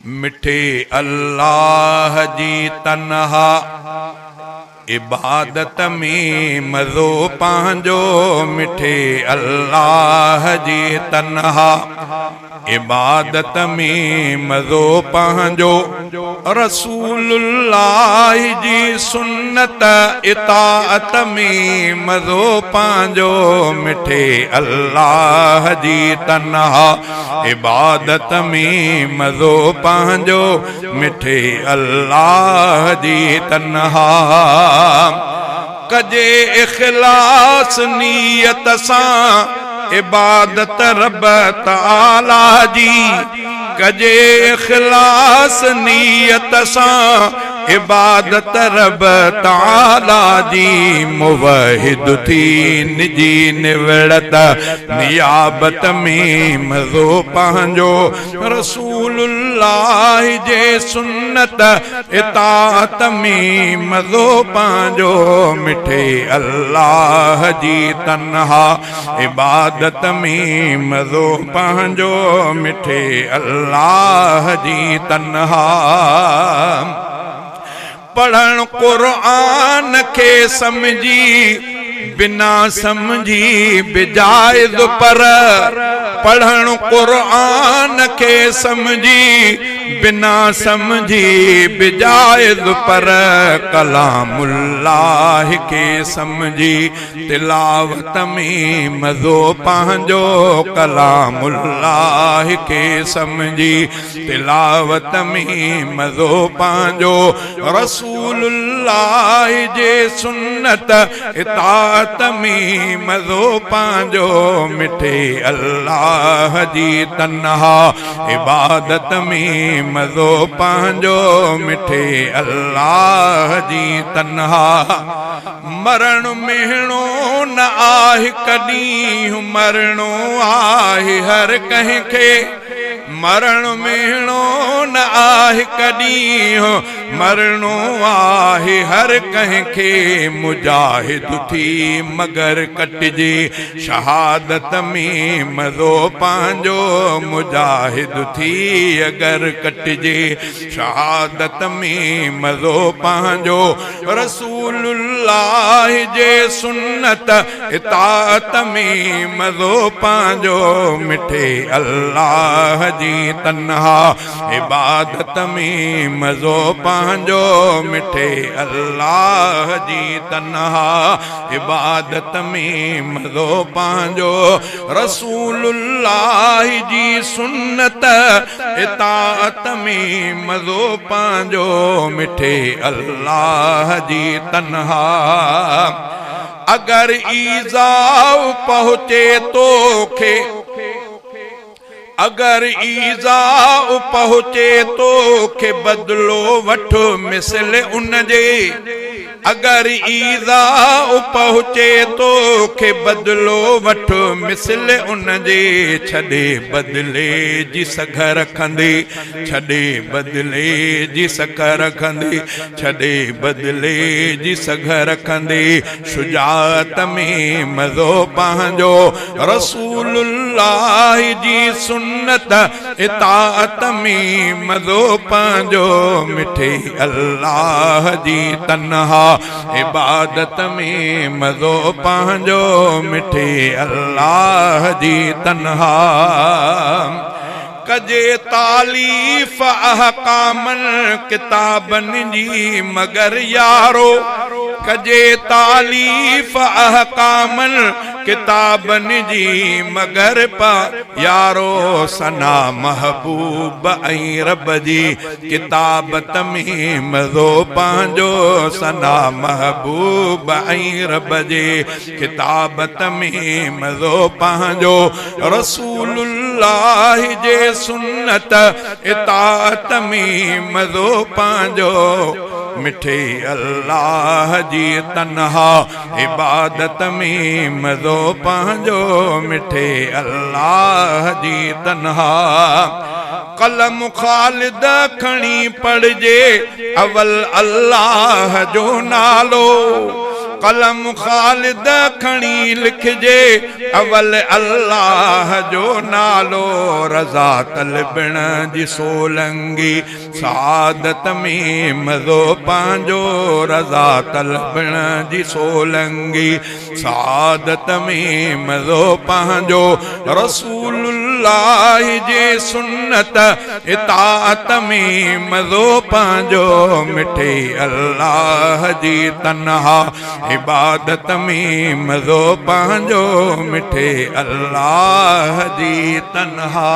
مٺي الله جي تنها عبادت ۾ مزو پنهنجو مٺي الله جي تنها عبادت ۾ مزو پنهنجو رسول الله جي سنت اطاعت ۾ مزو پنهنجو مٺي الله جي تنها عبادت ۾ مزو پنهنجو مٺي الله جي تنها ڪجي اخلاص نيت سان عبادت رب تعالي جي ڪجي اخلاص نيت سان عبادت رب تعاليٰ جي موحد ٿي نجي نوڙت نيابت ۾ مزو پنهنجو رسول الله جي سنت اطاعت ۾ مزو پنهنجو مٺي الله جي تنها عبادت ۾ مزو پنهنجو مٺي الله جي تنها پڙهڻ قرآن کي سمجهي بنا سمجهي به جائز پر پڙهڻ قرآن کي سمجهي بنا سمجهي به جائز پر ڪلام الله کي سمجهي تلاوت ۾ مزو پنهنجو ڪلام الله کي سمجهي تلاوت ۾ مزو پنهنجو رسول الله جي سنت اطاعت ۾ مزو پنهنجو مٺي الله جي تنها عبادت ۾ مزو پنهنجو مٺي الله جي تنها مرڻ مهڻو نه آهه ڪڏهن مرڻو آهي هر ڪنهن کي مرڻ مهڻو نه آهه ڪڏهن مرڻو آهي هر ڪنهن کي مجاهد ٿي مگر ڪٽجي شهادت ۾ مزو پنهنجو مجاهد ٿي اگر ڪٽجي شهادت ۾ مزو پنهنجو رسول الله جي سنت اطاعت ۾ مزو پنهنجو مٺي الله جي تنها عبادت ۾ مزو پنهنجو مٺي الله جي تنها عبادت ۾ مزو پنهنجو رسول الله جي سنت اطاعت ۾ مزو پنهنجو مٺي الله جي تنها اگر ايذاء پهچي توکي اگر ايذاء پهچي توکي بدلو وٺ مثل ان جي اگر ايذاء پهچي توکي بدلو وٺ مثل ان جي ڇڏي بدلي جي سگهه رکندي ڇڏي بدلي جي سگهه رکندي ڇڏي بدلي جي سگهه رکندي شجاعت ۾ مزو پنهنجو رسول الله جي سنت اطاعت ۾ مزو پنهنجو مٺي الله جي تنها عبادت ۾ مزو پنهنجو مٺي الله جي تنها ڪجي تاليف احڪامن ڪتابن جي مگر يارو ڪجي تاليف احڪامن ڪتابن جي مگر پا يارو ثنا محبوب ۽ رب جي ڪتابت ۾ مزو پنهنجو ثنا محبوب ۽ رب جي ڪتابت ۾ مزو پنهنجو رسول الله جي سنت اطاعت ۾ مزو پنهنجو مٺي الله جي تنها عبادت ۾ مزو پنهنجو مٺي الله جي تنها قلم خالد کڻي پڙهجي اول الله جو نالو. قلم خالد کڻي لکجي اول الله جو نالو رضا طلبڻ جي سولنگي سعادت ۾ مزو پنهنجو رضا طلبڻ جي سولنگي سعادت ۾ مزو پنهنجو رسول الله جي سنت اطاعت ۾ مزو پنهنجو مٺي الله جي تنها عبادت ۾ مزو پنهنجو مٺي الله جي تنها.